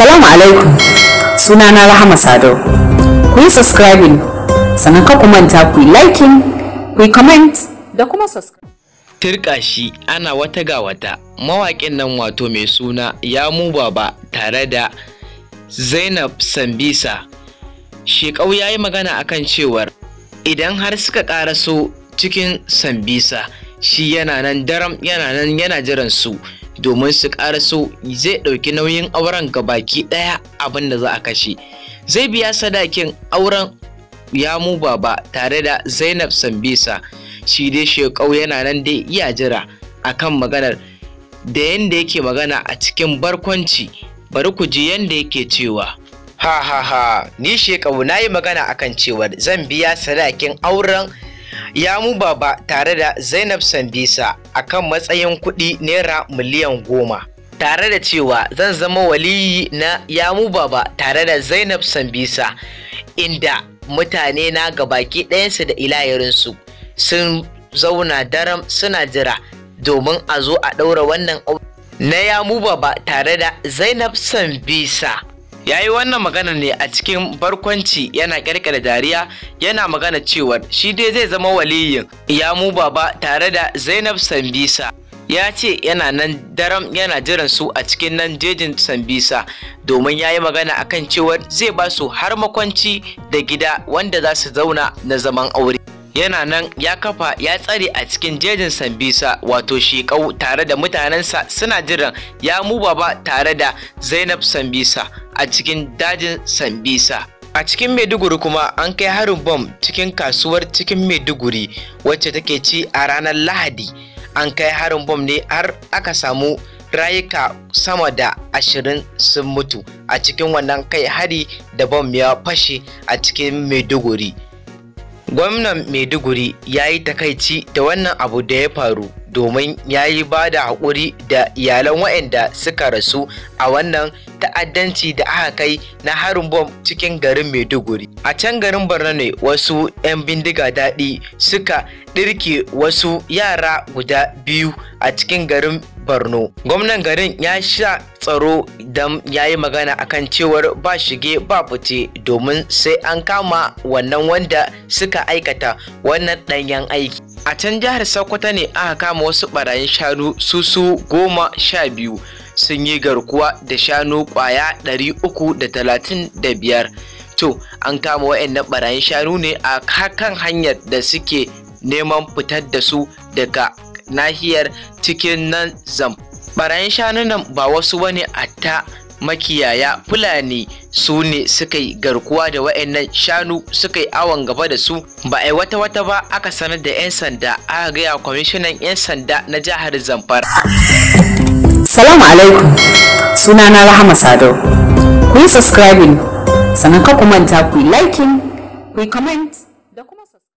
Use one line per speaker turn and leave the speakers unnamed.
Salamu alaikum, sunana Rahama Sadau. Ku yi subscribing, sannan ka ku manta ku yi liking, ku yi comment da kuma subscribe.
Turka shi ana wata ga wata, mawaƙin nan wato mai suna Yamu Baba tare da Zainab Sambisa. Shekau ya yi magana akan cewar idan har suka ƙaraso cikin Sambisa, shi yana nan daram, yana nan yana jiran su domin su ƙaraso, zai ɗauki nauyin auren gabaki ɗaya, abin da za a kashe. Zai biya sadakin auren Yamu Baba tare da Zainab Sambisa. Shi dai Shekau yana nan dai iya jira akan maganar da yanda yake magana a cikin barkwanci. Bari ku ji yanda yake cewa: "Ha ha ha, ni Shekau na yi magana akan cewar zan biya sadakin auren Yamu Baba tare da Zainab Sambisa akan matsayin kuɗi naira miliyan 10, tare da cewa zan zama waliyi na Yamu Baba tare da Zainab Sambisa, inda mutane na gabaki ɗayansu da ilahirinsu sun zauna daram suna jira domin a zo a ɗaura wannan na Yamu Baba tare da Zainab Sambisa." Ya yi wannan magana ne a cikin barkwanci, yana ƙyalƙyala dariya, yana magana cewar shi dai zai zama waliyin Yamu Baba tare da Zainab Sambisa. Ya ce yana nan daram yana jiran su a cikin nan jejin Sambisa, domin ya yi magana akan cewar zai ba su har makwanci da gida wanda za su zauna na zaman aure. Yana nan ya kafa ya tsare a cikin jejin Sambisa, wato Shekau tare da mutanensa suna jiran Yamu Baba tare da Zainab Sambisa a cikin dajin Sambisa. A cikin Maiduguri kuma, an kai harin bom cikin kasuwar cikin Maiduguri wacce take ci a ranar Lahadi. An kai harin bom ne har aka samu rayuka sama da 20 sun mutu a cikin wannan kai hari da bom ya fashe a cikin Maiduguri. Gwamnan Maiduguri ya yi takaici da wannan abu da ya faru, domin ya yi ba da haƙuri da iyalan waɗanda suka rasu a wannan ta'addanci da aka kai na harin bom cikin garin Maiduguri. A can garin Borno ne wasu 'yan bindiga daɗi suka ɗirke wasu yara guda biyu a cikin garin Borno. Gwamnan garin ya sha tsaro don ya yi magana akan cewar ba shige ba fice, domin sai an kama wannan wanda suka aikata wannan ɗanyen aiki. A can jihar Sokoto ne aka kama wasu barayin shanu su 12, sun yi garkuwa da shanu kwaya 335. To, an kama wa'annan barayin shanu ne a kan hanyar da suke neman fitar da su daga nahiyar cikin nan zam. Barayin shanu nan ba wasu bane a ta makiyaya Fulani, su ne suka yi garkuwa da wa'annan shanu, suka yi awon gaba da su. Ba a yi wata wata ba aka sanar da 'yan sanda, aka gaya kwamishinan 'yan sanda na jihar Zamfara.
Salamu alaikum, sunana Rahama Sadau. Ku yi subscribing, sannan ka ku manta ku yi liking, ku yi comment.